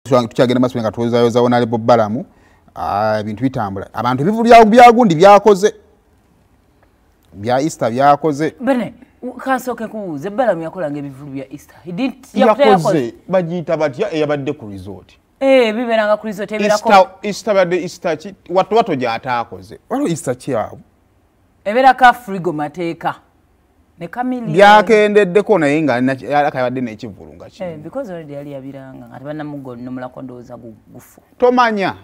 Tukyagenda maaso nga tuwozayoza Honorable Balamu. Ebintu bitambula, abantu ebivulu byagundi byakoze, bya Easter byakoze. Bene kansooke kubuuze, Balamu yakolanga ebivulu bya Easter? Yakoze, bagiyita batya eyabadde ku resort? Bibeeranga ku resort, ebeerako Easter, badde Easter ki? Wato wato gy'ataakoze. Waliwo Easter ki awo? Ebeerako Afrigo mateeka ne Chameleone. Byakendeddeko, naye nga alaka yabadde n'ekivulu nga kino. Because already yali yabiranga nga tebannamugonomulako, ndowooza gufu. Tomanya.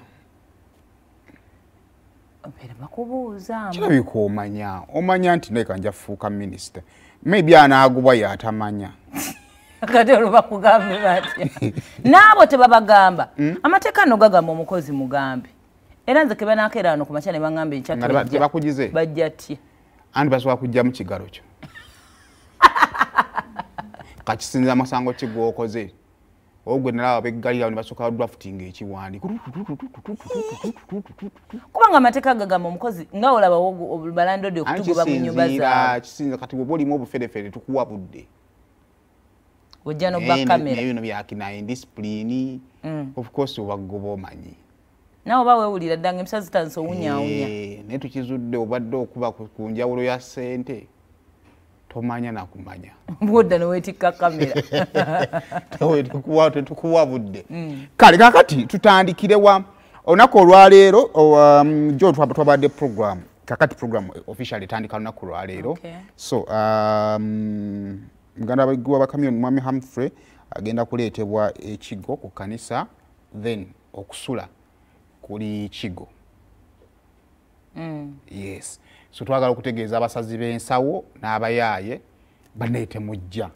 Era bakubuuza. Kirabika omanya, omanya nti ndeka nja fuuka minisita, maybe anaagubwa yatamanya. Kati olwo bakugambe batya? Naabo tebabagamba. Amateeka no gagamba omukozi mugambe. Era nze ke banakeera wano ku makya ne baŋŋamba enkya Nga tebakugize? Bajja tya? Anti basobola kugyamu kigalo kyo. Kakisinza amasango ki gwokoze. Ogwe nalaba beggalirawo ne basooka drafting ekiwandiiko. Kubanga amateeka gagamba omukozi, nga olaba balandodi okutugoba mu nyumba zaabwe. Kisinza kati bw'oba olimu obuferefere, tukuwa budde. Ojja n'obba kamera. Naye bino byakina indiscipline. Of course obagoba omanyi. Nawe oba weewulira dda nga empisa zitandise owunyaawunya. Naye tukizudde obadde okuba ku njawulo ya ssente, tomanya nakumanya. Bwodda ne weetikka kamera. Tetukuwa budde. Kale kakati tutandikirewa olunaku olwaleero? Jo twabadde program, kakati program officially etandika lunaku lwaleero. So muganda wa Chameleone, Mwami Humphrey, agenda kuleetebwa ekigo ku kanisa, then okusula kuli Kigo. Yes, so twagala okutegeeza abasazi b'ensawo n'abayaaye banne, temujja.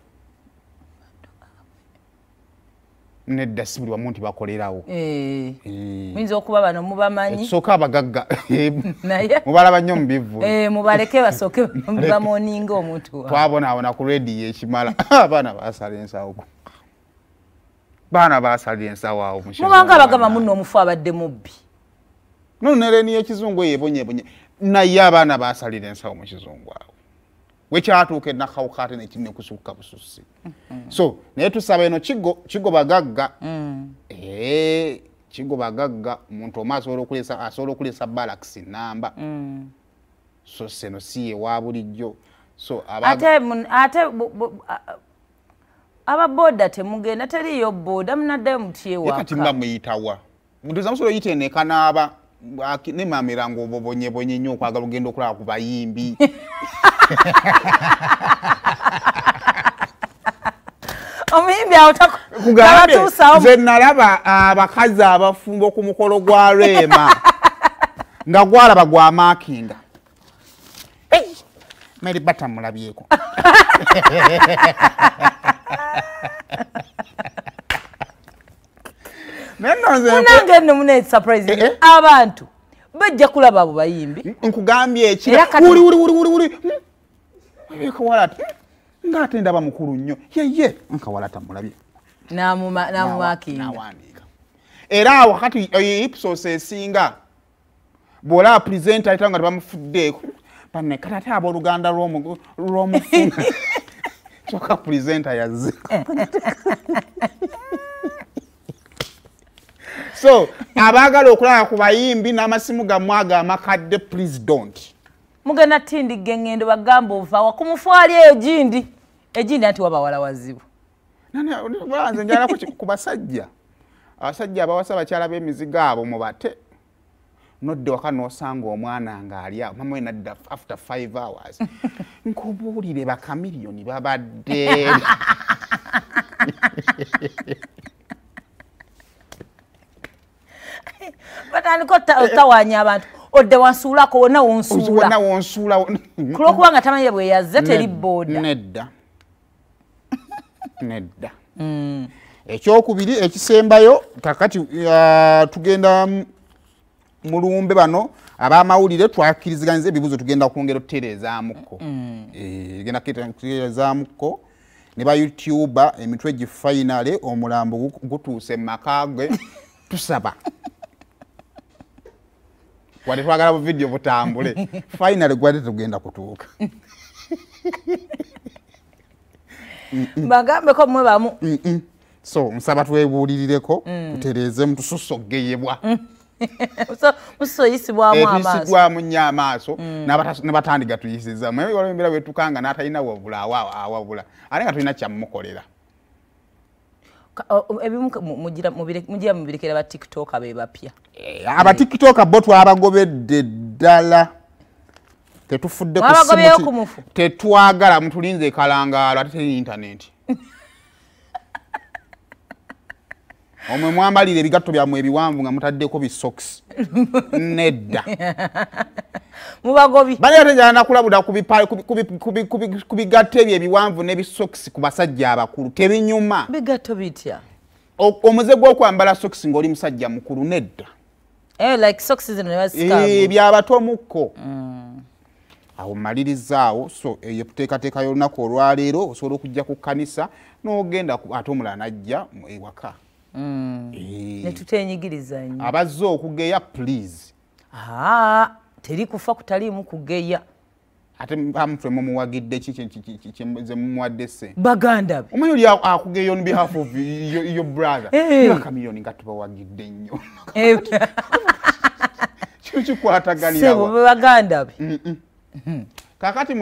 Nedda, si buli wamu nti bakolerawo. Muyinza okuba bano mubamanyi. Ekisooka abagagga naye mubalaba nnyo mu bivvulu. Mubaleke basooke bamoninga omuntu waabwe. Twabonaabona ku rediyo ekimala, abaana basala ensawo, baana basala ensawo awo mu Mubanga abagamba munno omufu abadde mubbi. No, nereni y'ekizungu eyo ebonyebonye, naye abaana basalira ensawo mu kizungu awo wekyatuuka enakawuka ate nekinne kusukka bususi. So naye tusaba eno Kigo, Kigo bagagga. Kigo bagagga, omuntu omu asobola okuleesa barracks namba. So seno si ye wa bulijjo. So Ate aba boda temugenda, teriyo boda, munaddayo Ye kati mba mutyewaka. Muyitawa ntuza musobola oyita eno ekanaaba ne mamera ng'obobonyebonye nnyo okwagala ogenda okulaba ku bayimbi. Omuyimbi awo Kugambye, tabatuusawo. Nze nalaba abakazi abafumbo ku mukolo gwa Rema nga gwalaba gwa makinga Mary Bata mulabyeko. Naye nno nze Munange nno mune surprise. Eh, eh. Abantu bajja kulaba abo bayimbi. Nkugambye ekira Era kati- wuli wuli wuli wuli wuli kawala ng'ate ndaba mukulu nnyo yeye nkawala tamulabye. Namumakinga. Nawandiika era awo kati eyo Ipsos esinga bw'olaba presenter ayitawo nga tebamufuddeeko banne, kati ate abooluganda lw'omufu, kyokka presenter yazze. So abaagala okulaba ku bayimbi n'amasimu gammwe ago amakadde, please don't. Mugenda tindiga eŋŋendo, bagamba ovaawa ku mufu ali eyo gindi egindi anti wabawala wazibu. Nze njala ku basajja, abasajja abawasa bakyala b'emizigo abo mubate. Nodde waka n'osanga omwana ng'ali awo, mama we nadda after 5 hours, nkubuulire bakamiliyoni babadde. Batandika otawaanya abantu, odde wansuulako wonna wonsuula. Wonna wonsuula. Kulwokubanga tamanyire bwe yazze teri booda. Nedda, nedda. Ekyokubiri ekisembayo, kakati tugenda mulumbe bano abamawulire, twakiriziganyiza ebibuuzo, tugenda kwongera otutereezaamuko. Tugenda kutereezaamuko ne ba youtuber emitwe gifinale, omulambo gutuuse mu maka ge. Tusaba wadde twagala bu video butambule, finally gwate tugenda kutuuka. Bagambeko mmwe bamu. So nsaba twebuulirireko, tutereeze, mutususse okugeyebwa. Musoyisibwamu amaaso. Tuyisibwamu nnyo amaaso, ne batandiga tuyisizaamu. Naye waliwo embeera bwetukanga n'atalina wabula awabula, ate nga tulina kyamukolera. Ebimu mugira mubirekera ba TikToker be bapya. Aba TikToker bo twabagobedde ddala. Tetufudde ku simu, tetwagala, mutulinze ekalangaalo ate teri internet. Omwe mwambalira ebigatto byammwe ebiwanvu nga mutaddeko bisocks. Nedda. Mubagobi. Bali ate njagala nakulabula ku bigatto ebyo ebiwanvu n'ebisocks ku basajja abakulu tebinyuma. Bigatto bitya? Omuze gw'okwambala socks ng'oli musajja mukulu nedda. Like socks zino ne bazikaamu. Byabato mukko. Awo mmalirizaawo. So eyo tuteekateeka y'olunaku olwaleero, osobola okujja ku kkanisa n'ogenda ate omulala n'ajja ewaka. Ne tutenyigiriza nnyo. Abazze okugeya please. Teri kufa kutaliimu kugeya. Ate Humphrey mumuwagidde ki ze mumuwadde ssente? Baganda be. Omanyi oli akugeya on behalf of your brother. Nga Chameleone nga tubawagidde nnyo. Kino kikwataganira wa? Sebo baganda be. Kaakati